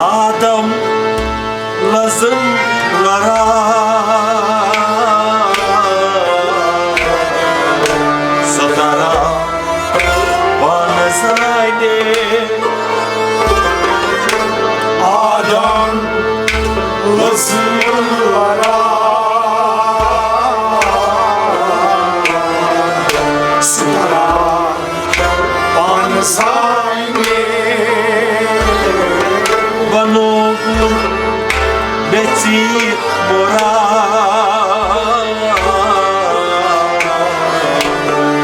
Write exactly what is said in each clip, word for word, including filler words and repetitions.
آدم listen لرا سترا پانسانے۔ آدم listen لرا سترا پانسانے۔ بنووُن مےٚ ژیٖرۍ مُراد،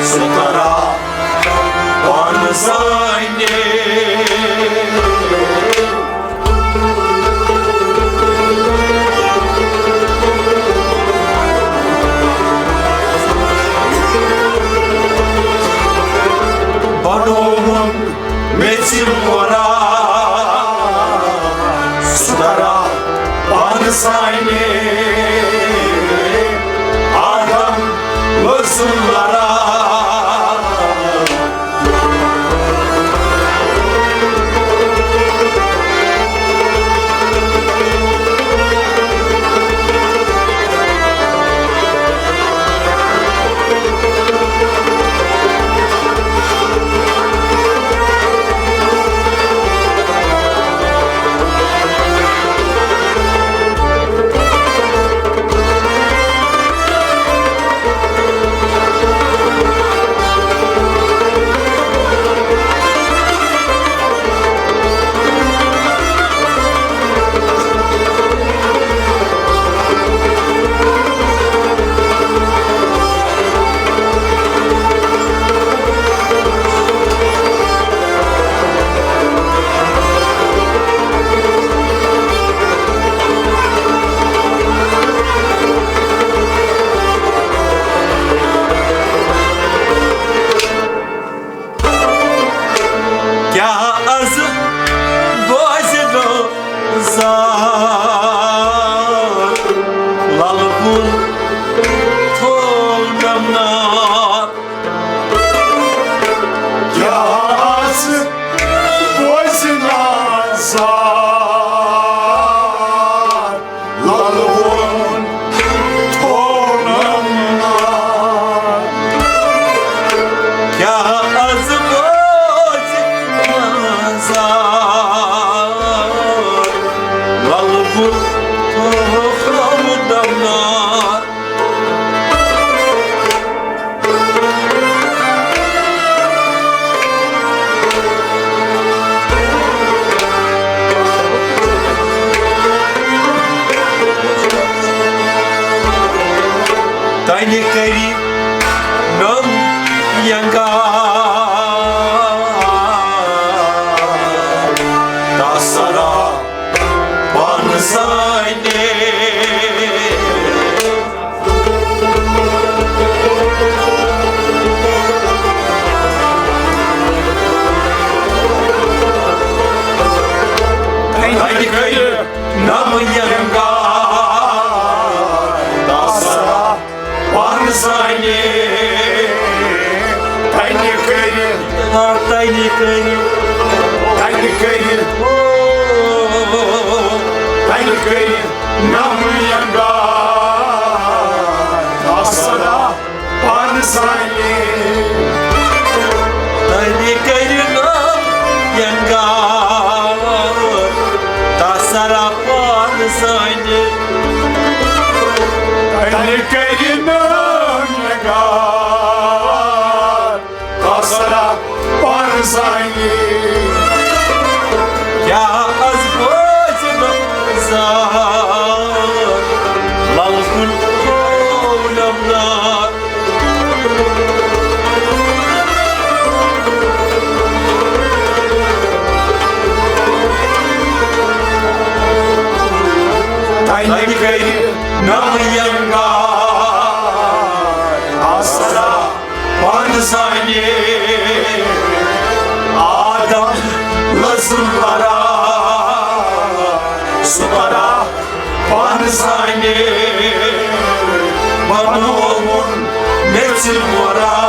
سُہ کرا پانسانے۔ بنووُن مےٚ ژیٖرۍ مُراد، سُہ کرا پانسانے۔ آدم لزن لرا کیٛاہ از بوزِ نہٕ زانٛہہ للہٕ ہُنٛد تھوٚو نمنار؟ کیٛاہ از بوزِ نہٕ زانٛہہ للہٕ ہُنٛد تھوٚو نمنار؟ کیٛاہ از بوزِ نہٕ زانٛہہ للہٕ ہُنٛد تھوٚو نمنار؟ تنہِ کٔرِ نم ینگار تسرا پانسانے۔ تنہِ کٔرِ نم ینگار تسرا پانسانے۔ تنہِ کٔرِ، تنہِ کٔرِ، تنہِ کٔرِ، تنہِ کٔرِ نم ینگار تسرا پانسانے۔ تنہِ کٔرِ نم ینگار تسرا پانسانے۔ تنہِ کٔرِ نم ینگار تسرا پانسانے۔ کیٛاہ از بوزِ نہٕ زانٛہہ للہٕ ہُنٛد تھوٚو نمنار؟ تنہِ کٔرِ نم ینگار تسرا پانسانے۔ آدم لزن لرا سُہ کرا پانسانے۔ بنووُن مےٚ ژیٖرۍ مُراد۔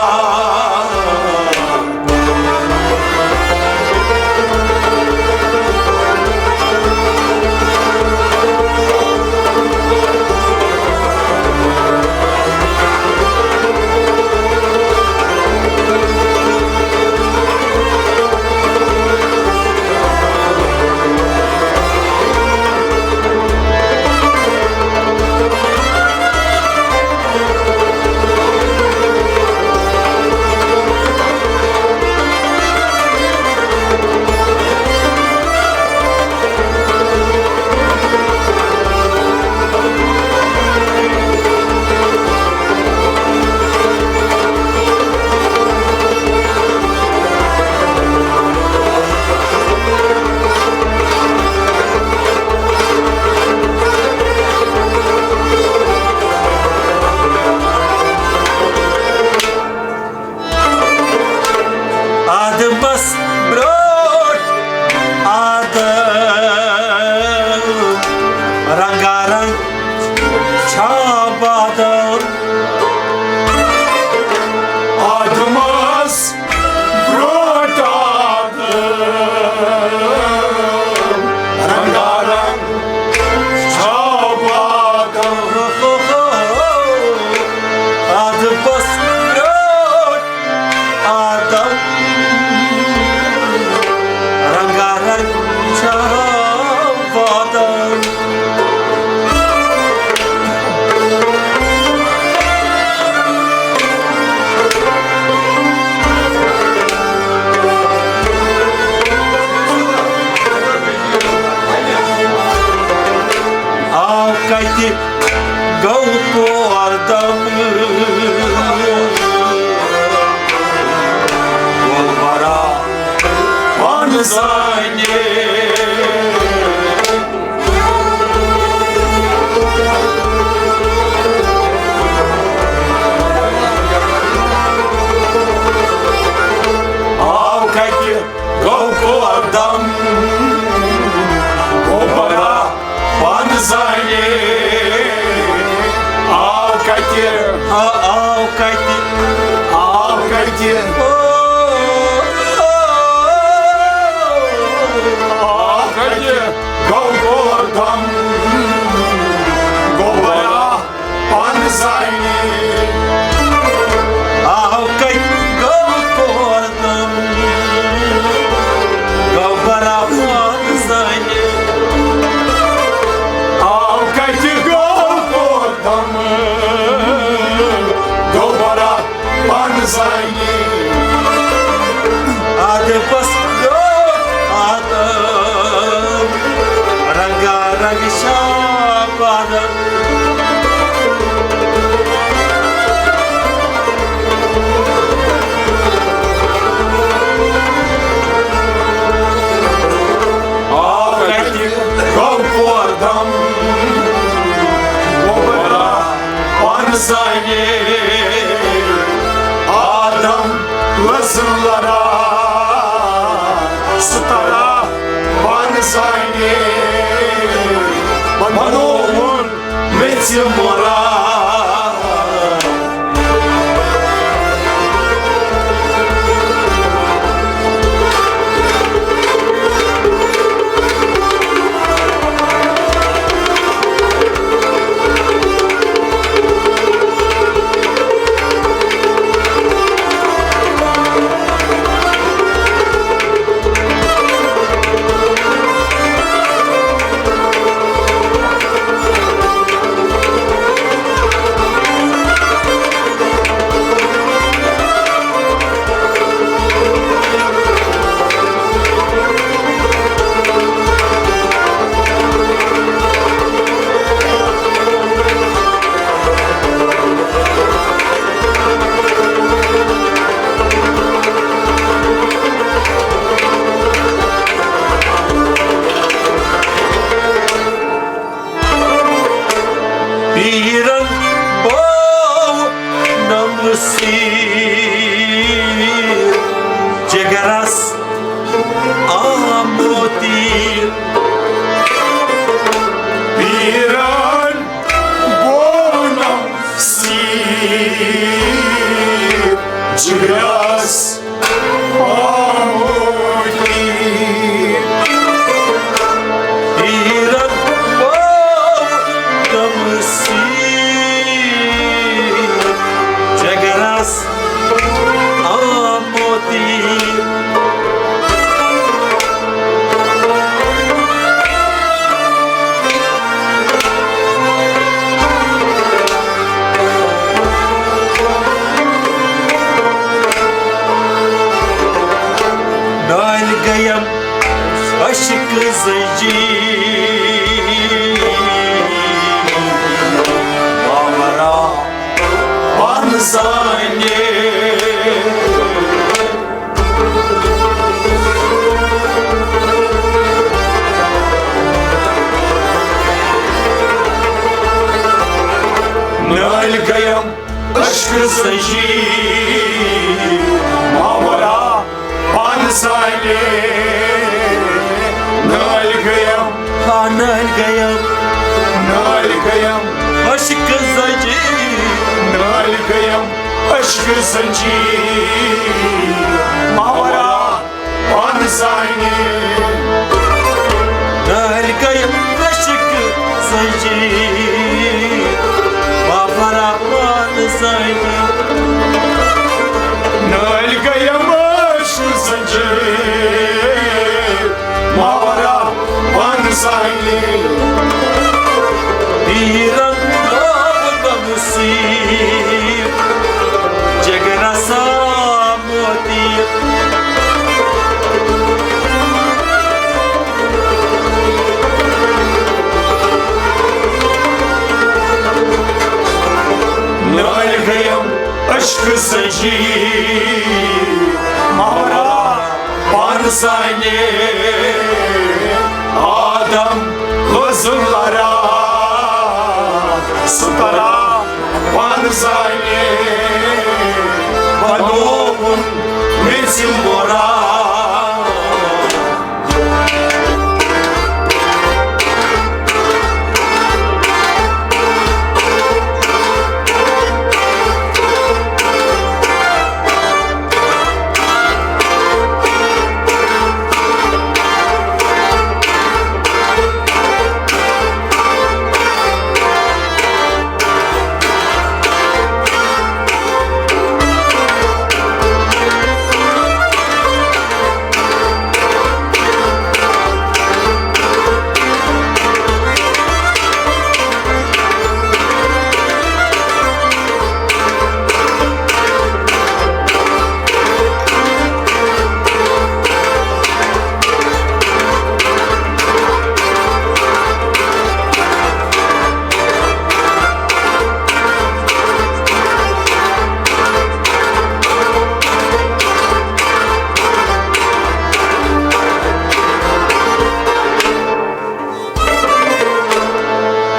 کتہِ گوٚو کوردم؟ گوٚو برا پانہٕ زانہِ۔ آو کتہِ گوٚو کوردم، گوٚو برا پانہٕ زانہِ۔ آو کتہِ، آ-، آو کتہِ، آو کتہِ، او، آو کتہِ گوٚو کوردم، گوٚو برا پانہٕ زانہِ۔ آو کتہِ گوٚو کوردم، گوٚو برا پانہٕ زانہِ۔ آو کتہِ گوٚو کوردم، گوٚو برا پانہٕ زانہِ۔ ادبس لیوٚکھ ادب، رنگا رنگ شاہ بادل۔ آو کتہِ گوٚو کوردم، گوٚو برا پانہٕ زانہِ۔ آدم لٔژ لرا سترا پانہٕ زانہِ۔ بنووُن میٚژِ مراد۔ پیرن بٲو نمسیٖر جگرس آمُت تیٖر۔ پیرن بٲو نمسیٖر جگرس نالۍ گٔیم عشق زنجیر، باورا پانہٕ زانہِ۔ نالۍ گٔیم عشق زنجیر، باورا پانہٕ زانہِ۔ نالۍ گٔیم، ہا نالۍ گٔیم، نالۍ گٔیم عشق زنجیر۔ نالۍ گٔیم عشق زنجیر، باورا پانہٕ زانہِ۔ نالۍ گٔیم عشق زنجیر، باورا پانہٕ زانہِ۔ نالۍ گٔیم عشق زنجیر، باورا پانہٕ زانہِ۔ پیرن بٲو نمسیٖر جگرس آمُت تیٖر۔ آدم وٕز لرا، سُہ کرا پانہٕ زانہِ، بنووُن میٚژِ مورا۔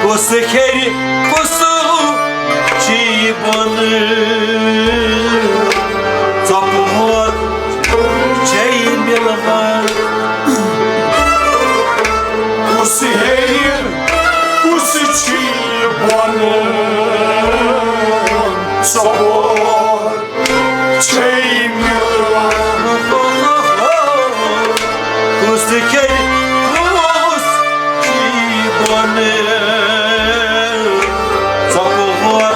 کُس ہیٚرِ کُس چی بۄنہٕ، ژۄپہٕ ہور چھے مِلوان۔ کُس ہیٚرِ کُس چی بۄنہٕ، ژۄپہٕ ہور چھے مِلوان۔ کُس کھیٚیہِ، کُس چیٚیہِ بۄنہٕ، ژۄپہٕ ہور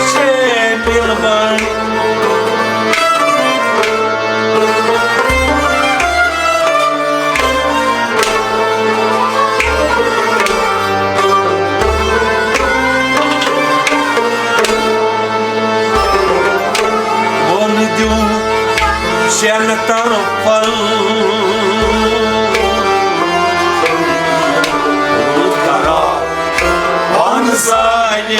چھے مِلوان۔ بۄن دیُن شٮ۪ن طرفن، روٗد کرا پانہٕ زانہِ۔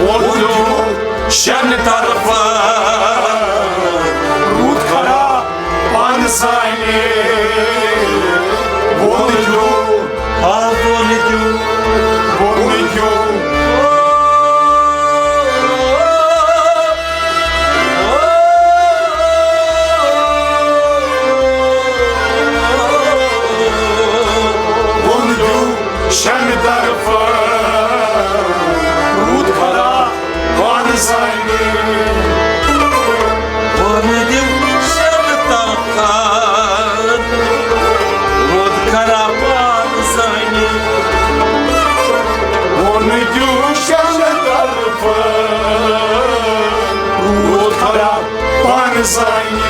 ووٚن دیُت شٮ۪ن طرفن، روٗد کرا پانہٕ زانہِ۔ ووٚن دیُت، آ، ووٚن دیُت، ووٚن دیُت۔ ووٚن دیُت شٮ۪ن طرفن، روٗد کرا پانہٕ زانہِ۔ ووٚن دیُت شٮ۪ن طرفن، روٗد کرا پانہٕ زانہِ۔ ووٚن دیُت شٮ۪ن طرفن، روٗد کرا پانہٕ زانہِ۔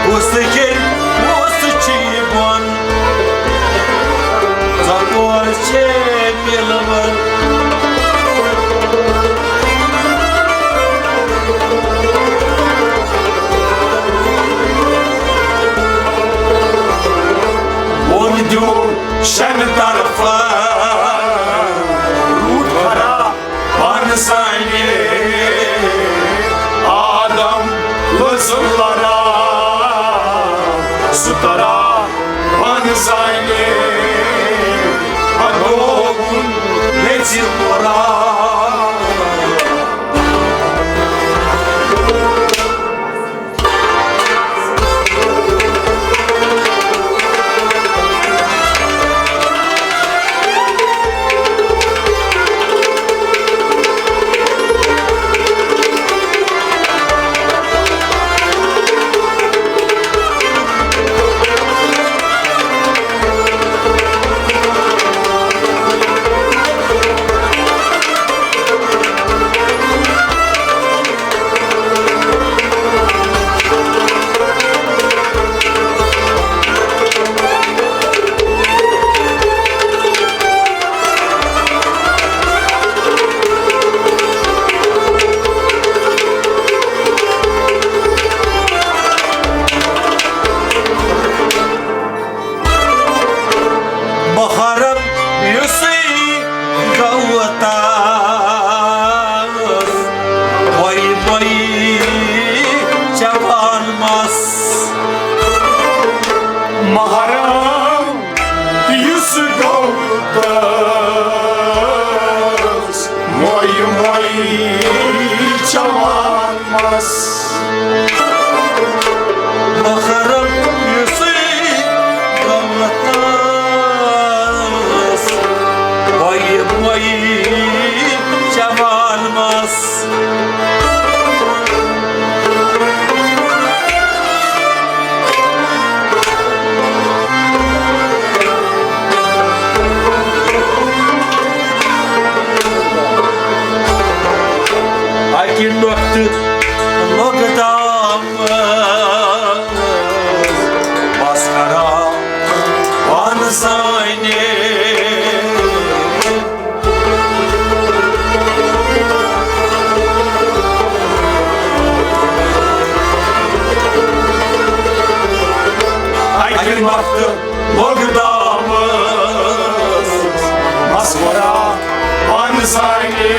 کُس ییٚلہِ، کُس چھُ یہِ بۄن، ژۄپور چھے مِلوَن۔ بۄن دیُت شٮ۪ن طرفن، روٗد کرا پانہٕ زانہِ۔ آدم وٕز لرا، سُہ کرا پانہٕ زانہِ۔ پتہٕ ہووُن میٚژِ مورا۔ زانہِ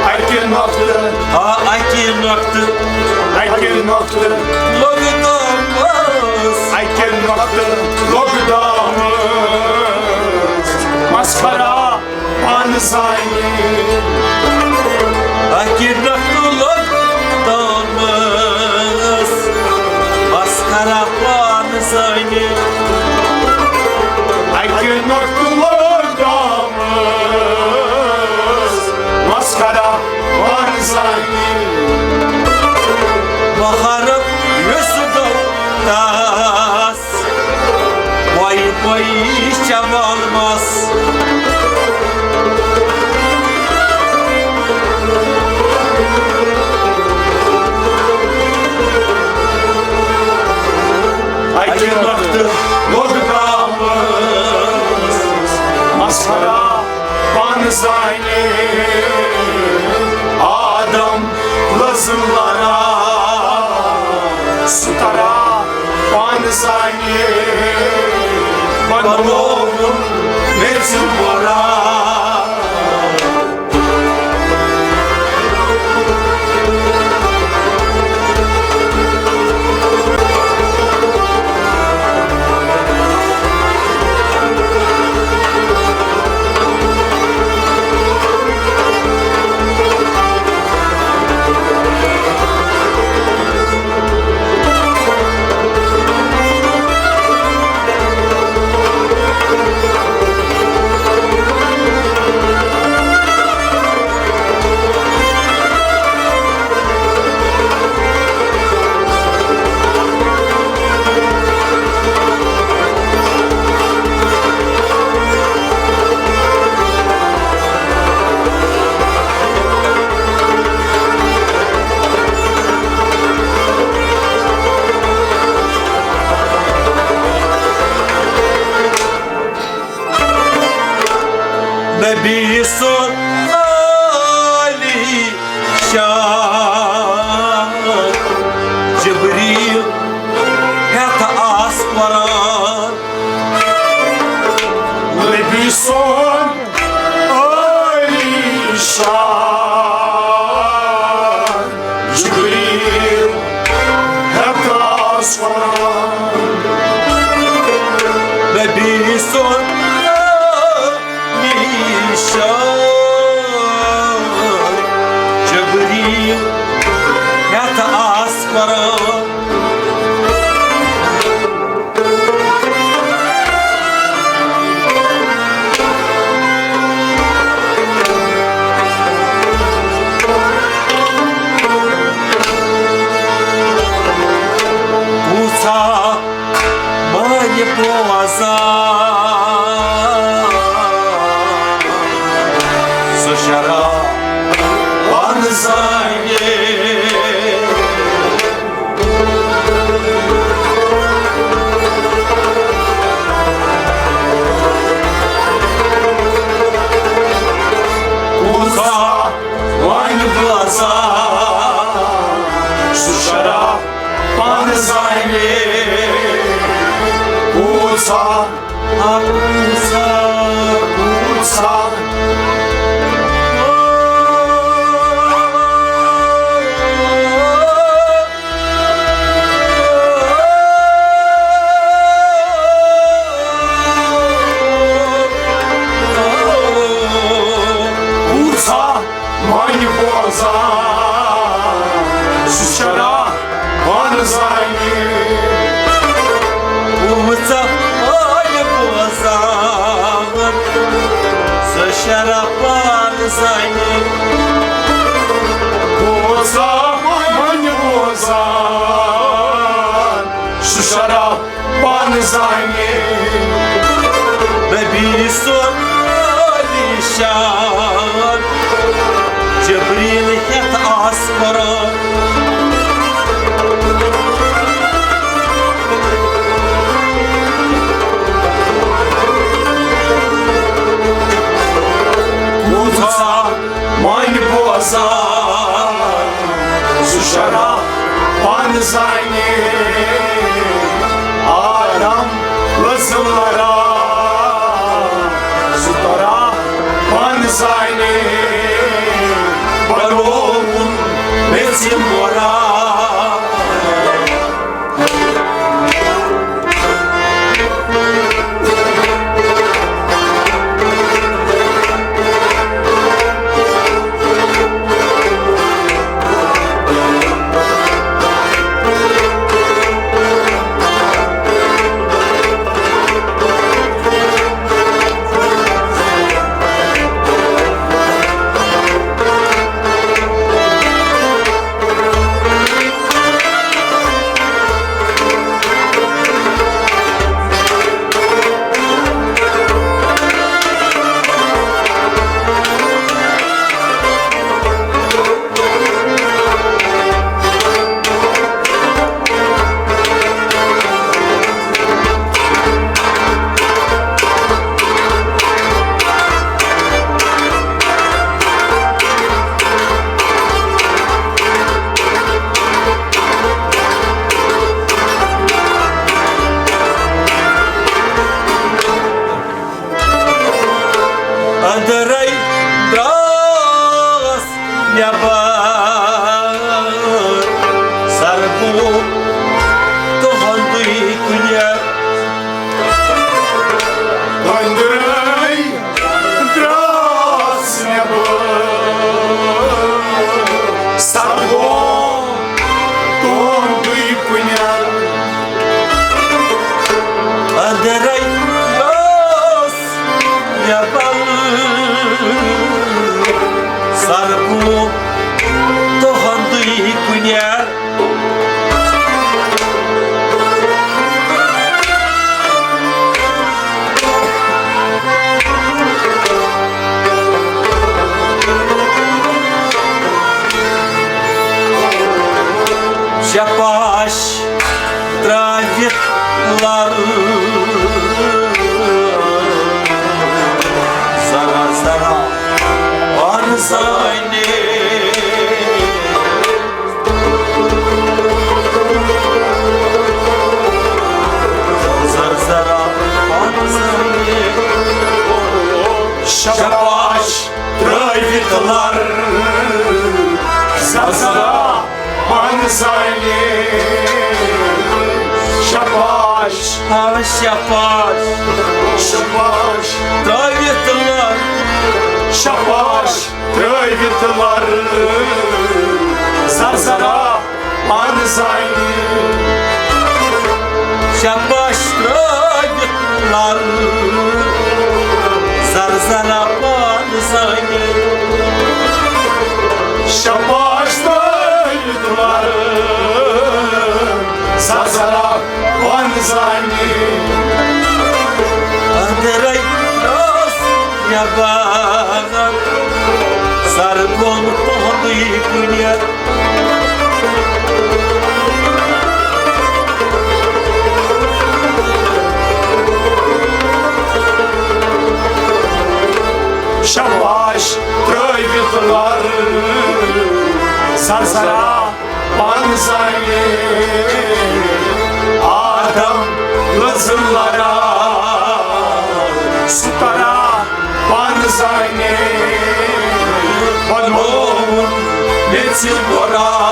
اَکہِ نۄقطہٕ، آ، اَکہِ نۄقطہٕ، اَکہِ نۄقطہٕ لوٚگ دامَس، اَکہِ نۄقطہٕ لوٚگ دامَس، مسخرا پانہٕ زانہِ۔ اَکہِ نۄقطہٕ لوٚگ دامَس، مسخرا پانہٕ زانہِ۔ اَکہِ نۄقطہٕ لوٚگ دامَس، مسخرا پانہٕ زانہِ۔ محرم یُس گوٚو تَس، پۄیہِ پۄیہِ شوال مَس۔ اَکہِ نۄقطہٕ لوٚگ دامَس، مسخرا پانہٕ زانہِ۔ آدم لٔزٕم لرا، سُہ ترا پانہٕ زانہِ۔ بنووُن میٚژِ وۄرا۔ نبی سُنٛد عٲلی شان جبریل ہٮ۪تھ آس قرآن۔ نبی سُنٛد عٲلی شان جبریل ہٮ۪تھ آس قرآن۔ نبی سُنٛد عٲلی شان جبریل ہٮ۪تھ آس قرآن۔ پوٗژھا مانہِ بوزان سُہ شراب پانہٕ زانہِ۔ پوٗژھا وۄنۍ بوزان سُہ شراب پانہٕ زانہِ۔ پوٗژھا، پوٗژھا، پوٗژھا۔ پوٗژھا وۄنۍ بوزان سُہ شراب پانہٕ زانہِ۔ پوٗژھا وۄنۍ بوزان سُہ شراب پانہٕ زانہِ۔ پوٗژھا وۄنۍ بوزان سُہ شراب پانہٕ زانہِ۔ نبی سُنٛد عٲلی شان جبریل ہٮ۪تھ آس قرآن۔ پوٗژھا وۄنۍ بوزان سُہ شراب پانہٕ زانہِ۔ آدم لٔزٕم لرا، سُہ ترا أنٛدرَے درٛاس نٮ۪بر، سرگوم تُہُنٛدُے کُنٮ۪ر۔ أنٛدرَے درٛاس نٮ۪بر، سرگوم تُہُنٛدُے کُنٮ۪ر۔ أنٛدرَے درٛاس نٮ۪بر، سرگوم تُہُنٛدُے کُنٮ۪ر۔ شاباش ترٛٲوِتھ لر، ذرا ذرا پانہٕ زٲنِتھ۔ زر زر پانہٕ زٲنِتھ۔ شاباش ترٛٲوِتھ لر، زر زر پانہٕ زٲنِتھ۔ شاباش، آ، شاباش۔ شاباش ترٛٲوِتھ لر۔ شاباش ترٛٲوِتھ لر، زر زر پانہٕ زٲنِتھ۔ شاباش ترٛٲوِتھ لر، زر زر پانہٕ زٲنِتھ۔ شاباش ترٛٲوِتھ لر، زر زر پانہٕ زٲنِتھ۔ أنٛدرَے درٛاس نٮ۪بر، سرگوم تُہُنٛدُے کُنٮ۪ر۔ شاباش ترٛٲوِتھ لر، زر زر پانہٕ زٲنِتھ۔ آدم لٔژ لرا، سُہ ترا پانہٕ زٲنِتھ۔ بنووُن میٚژِ بۄرا۔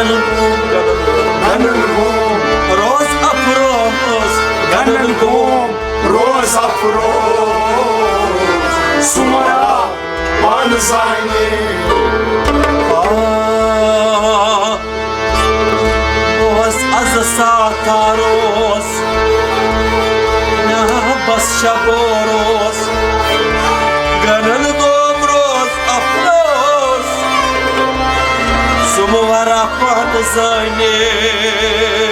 گنن گوم روز افروز، گنن گوم روز افروز، سمرا پان زانہِ۔ آ، اوس از ساتار اوس، نہ بس شبور اوس، گنن گوم روز افروز، سمرا پان زانہِ۔